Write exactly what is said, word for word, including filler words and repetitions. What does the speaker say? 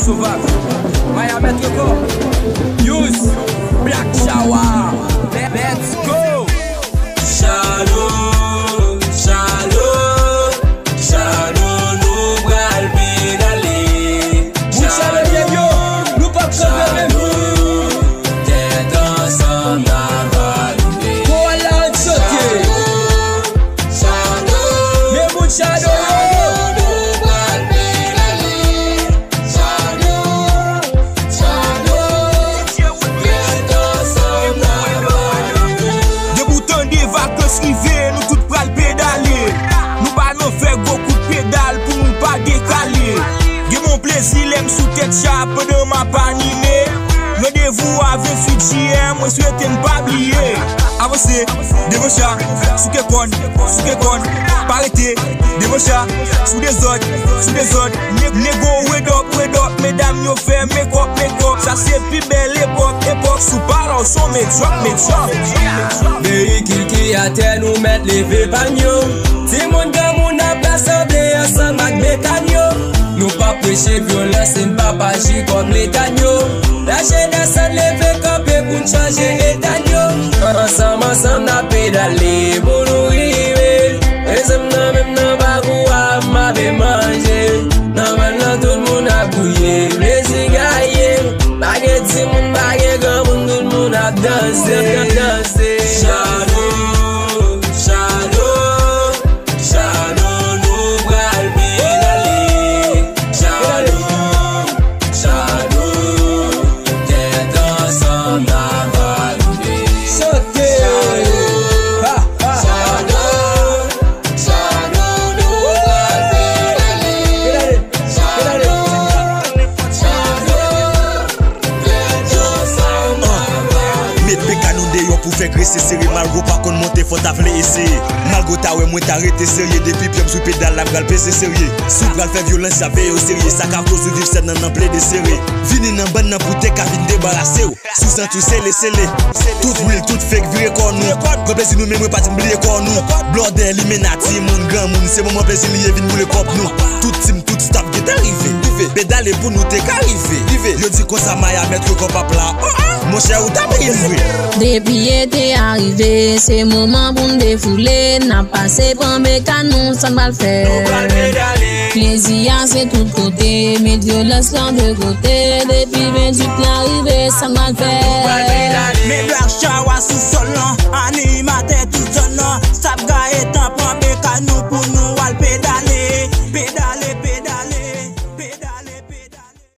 Tupac, Maya Mèt Rekò, Yous, Black Chawa, let's go! Chano, Chano, Chano, nou pral pedale. Bout Chano, nèg yo, nou p ap kanpe menm. Tèt ansanm, n a valive. Koral la ret sote. Men bout Chano yo. Depi w tande vakans rive, nou tout pral pedale. Nou pa nan fè gwo kout pedal pou nou pa dekale. Gen bon plezi lè m sou tèt cha pandan m ap anime. Randevou a venntuit jiyè, mwen swete n pa bliye. Avanse, devan cha, souke kòn, souke kòn. Pa rete, devan cha, sou dezòd, sou dezòd. Ne-, nego, red up, red up. Medam yo fè make up, make up. Sa se pi bèl epòk, epòk. Si w pa la, w se yon medyòk, medyòk. Veyikil ki atè, nou mèt leve pàn yo. Timoun, granmoun ap rasanble ansanm ak mekanyo. Nou p ap preche vyolans e n p ap aji kòm letanyo. Lajenès, ann leve kanpe pou n chanje eta n yo. Ansanm, ansanm, n ap pedale pou nou rive. Ensemble, nan menm nan bagou a, m ap manje. Nan van nan tout moun ap gouye, plezi gaye. Pa gen timoun, pa gen granmoun, tout moun ap danse, danse. Chano, Chano, Chano, nou pral pedale. Chano, Chano, tèt ansanm, n a valive. Sote! Ha, ha, ha. Chano, Chano, nou pral pedale. Pedale, pedale. Met peka nou deyò pou fè grese sere. Malgre w pa konn monte, fò w ta vle eseye. Malgre w ta wè mwen ta rete serye. Depi pye m sou pedal la, m pral peze serye. Si w pral fè vyolans, y ap veye w serye. Sa k ap koz ou viv sèn nan, nan plede sere. Vini nan bann nan pou te ka vin debarase w. Si w santi w sele, sele. Tout real, tout fake, vire kò nou. Pran plezi nou, men mwen pa di m bliye kò nou. Blòdè, limenati, moun, granmoun, se moman plezi li ye, vin boule kòb nou. Tout team, tout staff gentan rive. Pedale pou nou te ka rive. Yo di konsa Maya Mèt Rekò p ap la. Oh, oh. Monchè, ou ta peye vre. Depi ete a rive, se moman pou n defoule. N ap pase pran beka nou, sa n pral fè. Plezi a se tout kote, met vyolans lan de kote. Depi venntuit la rive, sa n pral fè. Men Black Chawa sou sòl lan, animatè